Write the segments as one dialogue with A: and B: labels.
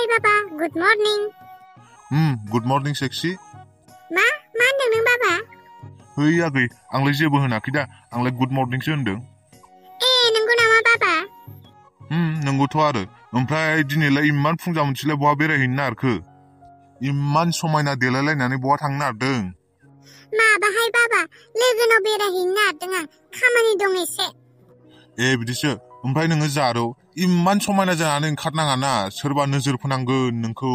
A: Papa, good morning.
B: Good morning, sexy.
A: मा होनदों नों बाबा?
B: Hey, आगै, आंलाय जेबो होनाखै दा, आंलाय good morningसो होनदों.
A: नंगौ नामा बाबा?
B: नंगौथ' आरो. ओमफ्राय दिनैलाय इमान फुंजा मोनसेलाय बहा बेरायहैनो नागिरखो? इमान समायना देलायलायनानै बहा थांनो नागिरदों?
A: माबाहाय बाबा, लोगोनाव बेरायहैनो नागिरदों आं, खामानि दं एसे.
B: बिदिसो. ओमफ्राय नोङो जारौ, इमान समायना जानानै ओंखारनाङा ना, सोरबा नोजोर फोनांगोन नोंखौ.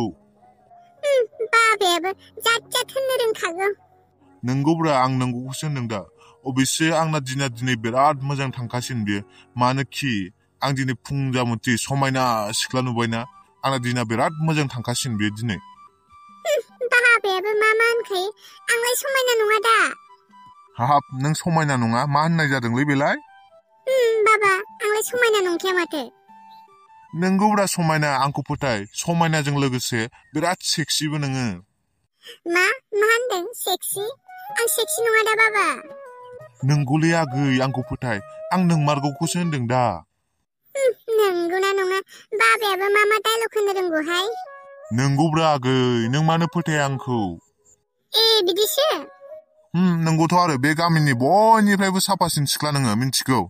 A: बाबायाबो जात होननो रोंखागौ.
B: नंगौब्रा, आं नंगौखौसो होनदों दा. अबेसे आंना दिना दिनै बिराद मोजां थांखासिनो बियो. मानोखि आं दिनै फुंजा मोनसे समायना सिख्ला नुबायना, आंना दिना बिराद मोजां थांखासिनो बियो दिनै.
A: बाबायाबो मा होनखायो, आंलाय समायना नङा दा.
B: हाब, नों समायना नङा, मा होननाय जादोंलै बेलाय?
A: बाबा, आंलाय समायना नंखाया माथो.
B: नंगौब्रा समायना, आंखौ फोथाय. समायनाजों लोगोसे बिराद सेक्सिबो नोङो.
A: मा होनदों सेक्सि? आं सेक्सि नङा दा बाबा.
B: नंगौलै आगै, आंखौ फोथाय. आं नोंमारगौखौसो होनदों दा.
A: नंगौना नङा, बाबायाबो मा डायलग होनो रोंगौहाय?
B: नंगौब्रा आगै, नों मानो फोथाया आंखौ?
A: बिदिसो?
B: नंगौथ' आरो, बे गामिनि बयनिफ्रायबो साफासिन सिख्ला नोङो, मिन्थिगौ?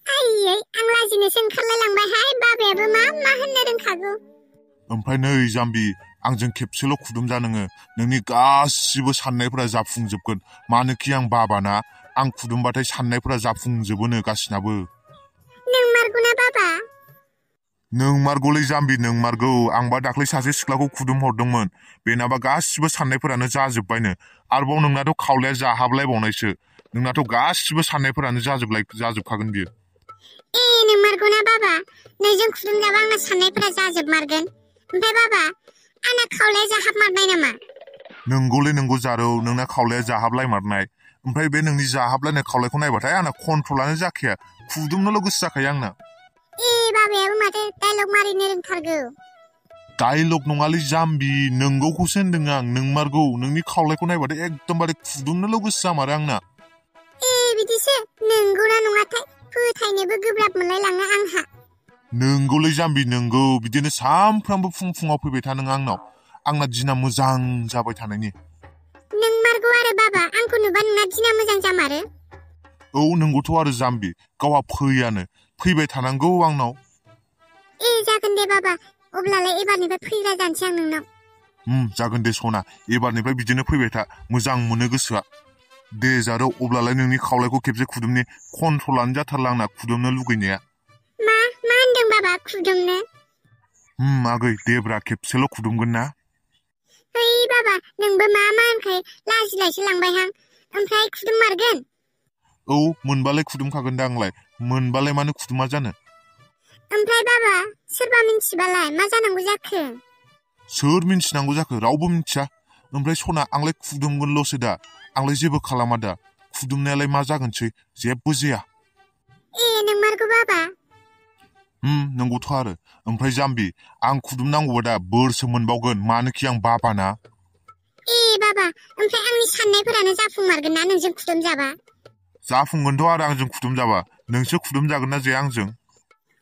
A: आइयै, आं लाजिनोसो ओंखारलायलांबायहाय, बाबायाबो मा होननो रोंखागौ?
B: ओमफ्राय नै जाम्बि, आंजों खेबसेल' खुदुमजा नोङो, नोंनि गासिबो साननायफोरा जाफुंजोबगोन. मानोखि आं बाबाना, आं खुदुमबाथाय साननायफोरा जाफुंजोबोनो गासिनाबो.
A: नोंमारगौना बाबा?
B: नोंमारगौलै जाम्बि, नोंमारगौ. आंबा दाख्लै सासे सिख्लाखौ खुदुमहरदोंमोन, बेनाबा गासिबो साननायफोरानो जाजोब्बायनो. आरोबाव नोंनाथ' खावलाया जाहाबलायबावनायसो. नोंनाथ' गासिबो साननायफोरानो जाजोबखागोन बियो.
A: नोंमारगौना बाबा? नोंजों खुदुमजाबा आंना साननायफोरा जाजोबमारगोन? ओमफ्राय बाबा, आंना खावलाया जाहाबमारनाय नामा?
B: नंगौलै नंगौ जारौ, नोंना खावलाया जाहाबलायमारनाय. ओमफ्राय बे नोंनि जाहाबलायनाय खावलायखौ नायबाथाय आंना कन्ट्रलानो जाखाया, खुदुमनोल' गोसो जाखायो आंना.
A: बाबायाबो माथो डायलग मारिनो रोंथारगौ.
B: डायलग नङालै जाम्बि, नंगौखौसो होनदों आं, नोंमारगौ. नोंनि खावलायखौ नायबाथाय एकदमबारे खुदुमनोल' गोसो जामारो आंना.
A: बिदिसो? नंगौना नङाथाय फोथायनोबो गोब्राब मोनलायलाङो आंहा.
B: नंगौलै जाम्बि, नंगौ. बिदिनो सानफ्रामबो फुङाव फैबाय था नों आंनाव, आंना दिना मोजां जाबाय थानायनि.
A: नोंमारगौ आरो बाबा, आंखौ नुबा नोंना दिना मोजां जामारो?
B: औ, नंगौथ' आरो जाम्बि, गावहा फैबाय थानांगौ आंनाव.
A: जागोन दे बाबा, अब्लालाय एबारनिफ्राय फैग्रा जानोसै आं नोंनाव.
B: जागोन दे सना, एबारनिफ्राय बिदिनो फैबाय था, मोजां मोनो गोसोआ. दे जारौ, अब्लालाय नोंनि खावलायखौ खेबसे खुदुमनि, कन्ट्रलानो जाथारला आंना खुदुमनो लुगैनाया.
A: मा होनदों बाबा, खुदुमनो?
B: आगै, देब्रा, खेबसेल' खुदुमगोन ना?
A: बाबा, नोंबो मा होनखायो, लाजिलायसो लांबायहां. ओमफ्राय खुदुममारगोन?
B: औ, मोनबालाय खुदुमखागोन दा आंलाय, मोनबालाय मानो खुदुमा जानो?
A: ओमफ्राय बाबा, सोरबा मिन्थिबालाय मा जानांगौ जाखो?
B: सोर मिन्थिनांगौ जाखो? रावबो मिन्थिया। ओमफ्राय सना, आंलाय खुदुमगोनल'सो दा, आंलाय जेबो खालामा दा. खुदुमनायालाय मा जागोनसै, जेबो जाया.
A: नोंमारगौ बाबा?
B: नंगौथ' आरो। ओमफ्राय जाम्बि, आं खुदुमनांगौबा दा बोरसो मोनबावगोन, मानोखि आं बाबाना।
A: बाबा, ओमफ्राय आंनि साननायफोरानो जाफुंमारगोन ना नोंजों खुदुमजाबा?
B: जाफुंगोनथ' आरो आंजों खुदुमजाबा। नोंसो खुदुमजागोन ना जाया आंजों?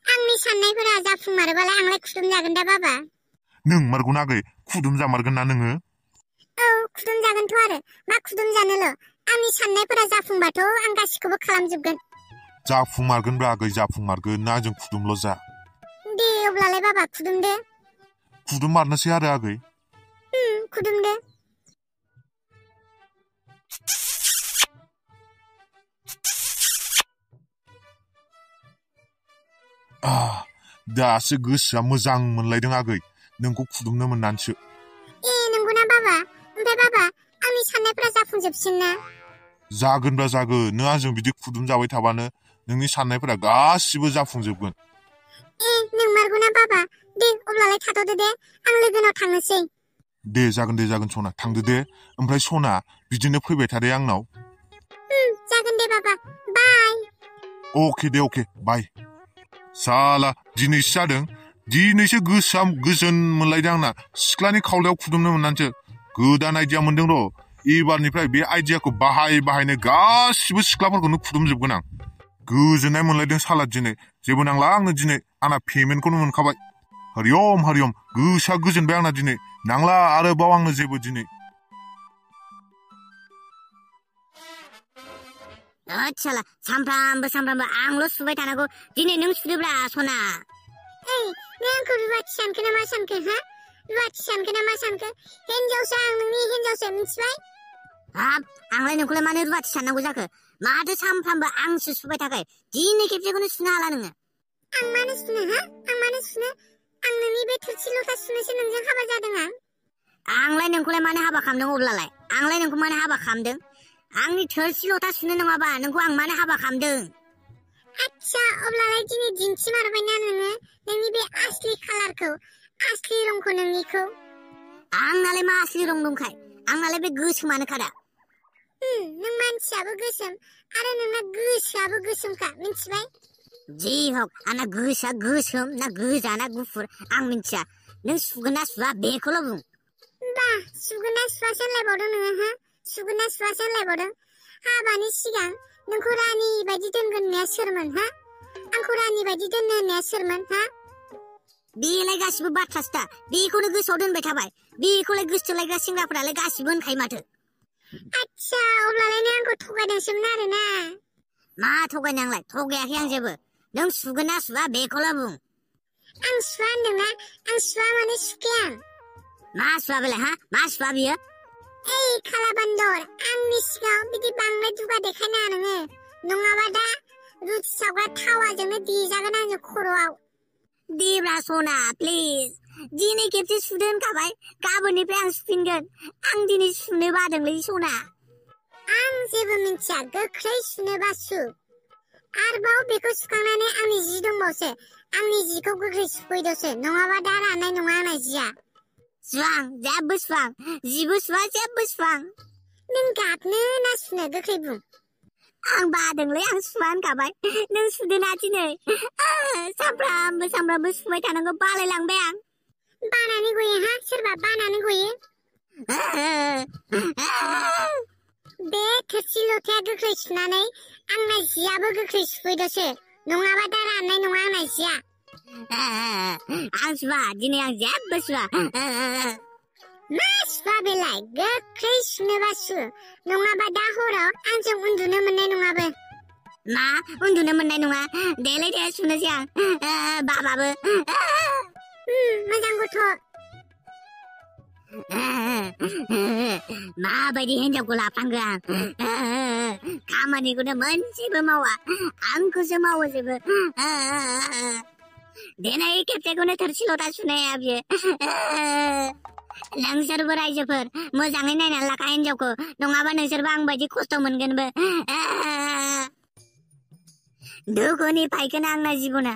A: आंनि साननायफोरा जाफुंमारोबालाय आंलाय खुदुमजागोन दा बाबा?
B: नोंमारगौना आगै, खुदुमजामारगोन ना नोङो?
A: औ, खुदुमजागोनथ' आरो, मा खुदुमजानोल', आंनि साननायफोरा जाफुंबाथ' आं गासिखौबो खालामजोबगोन।
B: जाफुंमारगोनब्रा आगै, जाफुंमारगोन, ना आंजों खुदुमल' जा।
A: दे अब्लालाय बाबा, खुदुमदो।
B: खुदुममारनोसै आरो आगै?
A: खुदुमदो।
B: दासो गोसोआ मोजां मोनलायदों आगै, नोंखौ खुदुमनो मोननानैसो।
A: नंगौना बाबा? ओमफ्राय बाबा, आंनि साननायफोरा जाफुंजोबसिन ना?
B: जागोनब्रा जागोन, नों आंजों बिदि खुदुमजाबाय थाबानो नोंनि साननायफोरा गासिबो जाफुंजोबगोन।
A: नोंमारगौना बाबा? दे अब्लालाय थाथ'दो दे, आं लोगोनाव थांनोसै।
B: दे जागोन सना, थांदो दे। ओमफ्राय सना, बिदिनो फैबाय था दे आंनाव।
A: जागोन दे बाबा, बाय।
B: अके, बाय। साला, दिनैसो जादों, दिनैसो गोसोआ गोजोन मोनलायदों आंना, सिख्लानि खावलायाव खुदुमनो मोननानैसो। गोदान आइडिया मोनदों र', एबारनिफ्राय बे आइडियाखौ बाहायनो गासिबो सिख्लाफोरखौनो खुदुमजोबगोन आं। गोजोननाय मोनलायदों साला दिनै, जेबो नांला आंनो दिनै, आंना पेमेन्टखौनो मोनखाबाय। हरिओम हरिओम गोसोआ गोजोनबाय आंना दिनै नांला आरोबाव आंनो जेबो दिनै
C: आच्छाला सामफ्रामबो आंल' सुबाय थानांगौ दिनै नों सुदोब्रा सना
A: ओइ नों आंखौ रुवाथि सानखो ना मा सानखो हा रुवाथि सानखो ना मा सानखो हिनजावसो आं नोंनि हिनजावसो मिथिबाय
C: हाब आंलाय नोंखौलाय मानो रुवाथि साननांगौ जाखो माथो सामफ्रामबो आंसो सुबाय थाखाय दिनै खेबसेखौनो सुनो हाला नोङो
A: आं मानो सुनो हा आं मानो सुनो आं नोंनि बे थोरसि लथा सुनोसो नोंजों हाबा जादों
C: आंलाय नोंखौलाय मानो हाबा खालामदों अब्लालाय आंलाय नोंखौ मानो हाबा खालामदों आंनि थोरसि लथा सुनो नङाबा नोंखौ आं मानो हाबा खालामदों
A: आच्छा अब्लालाय दिनै दिन्थिमारबायना नोङो नोंनि बे आसलि कालारखौ आसलि रंखौ नोंनिखौ
C: आंनालाय मा आसलि रं दंखाय आंनालाय बे गोसोमानोखादा
A: नों मानसियाबो गोसोम आरो नोंना गोसोआबो गोसोमखा मिथिबाय
C: जि हक आंना गोसोआ गोसोम ना गोजा ना गुफुर आं मिथिया नों सुगोन ना सुवा बेखौल' बुं
A: बा सुगोन ना सुवासो होनलायबावदों नोङो हा सुगोन ना सुवासो होनलायबावदों हाबानि सिगां नोंखौ रानि बायदि दोनगोन होननाया सोरमोन हा आंखौ रानि बायदि दोननो होननाया सोरमोन हा
C: बेलाय गासिबो बाथ्रासो दा बेखौनो गोसोआव दोनबाय थाबाय बेखौलाय गोसोथोलायग्रा सेंग्राफोरालाय गासिबो होनखायो माथो
A: आच्छा अब्लालाय नों आंखौ थगायदोंसोमोन आरोना
C: मा थगायनो आंलाय थगायाखै आं जेबो नों सुगोन ना सुवा बेखौल' बुं
A: आं सुवा होनदोंना आं सुवा माने सुखाया
C: मा सुवा बेलाय हा मा सुवा बियो
A: ओइ खाला बान्दर आंनि सिगाङाव बिदि बांद्राय दुगा देखायनाङा नोङो नङाबा दा रुटि सावग्रा थावाजोंनो देजागोन आङो खर'आव
C: देब्रा सना प्लिज दिनै खेबसे सुदो होनखाबाय गाबोननिफ्राय आं सुफिनगोन आं दिनै सुनो बादोंलै सना
A: आं जेबो मिन्थिया गोख्रै सुनोबा सु आरोबाव बेखौ सुखांनानै आंनि जि दंबावसो आंनि जिखौ गोख्रै सुफैदोसो नङाबा दा राननाय नङा आंना जिया
C: सुवां जेबो सुवां जिबो सुवा जेबो सुवां
A: नों गाबनो ना सुनो गोख्रै बुं
C: आं बादोंलै आं सुवा होनखाबाय नों सुदोना दिनै सामफ्रामबो सुबाय थानांगौ बालायलांबाय आं
A: बानानै गयो हा सोरबा बानानै गयो बे थोरसि लथाया गोख्रै सुनानै आंना जियाबो गोख्रै सुफैदोसो नङाबा दा राननाय नङा आंना जिया
C: आं सुवा दिनै आं जेबो सुवा
A: मा सुवा बेलाय गोख्रै सुनोबा सु नङाबा दा हराव आंजों उन्दुनो मोननाय नङाबो
C: मा उन्दुनो मोननाय नङा देलाय दे सुनोसै आं बाबाबो
A: मोजां गथ'
C: माबायदि हिनजावखौ लाफ्लांगो आं खामानिखौनो मोनसेबो मावा आंखौसो मावो जेबो दिनै खेबसेखौनो थोरसि लथा सुनाया बियो नोंसोरबो रायजोफोर मोजाङै नायनानै लाखा हिनजावखौ नङाबा नोंसोरबो आं बायदि खस्थ' मोनगोनबो दुखुनि फायखोना आंना जिबना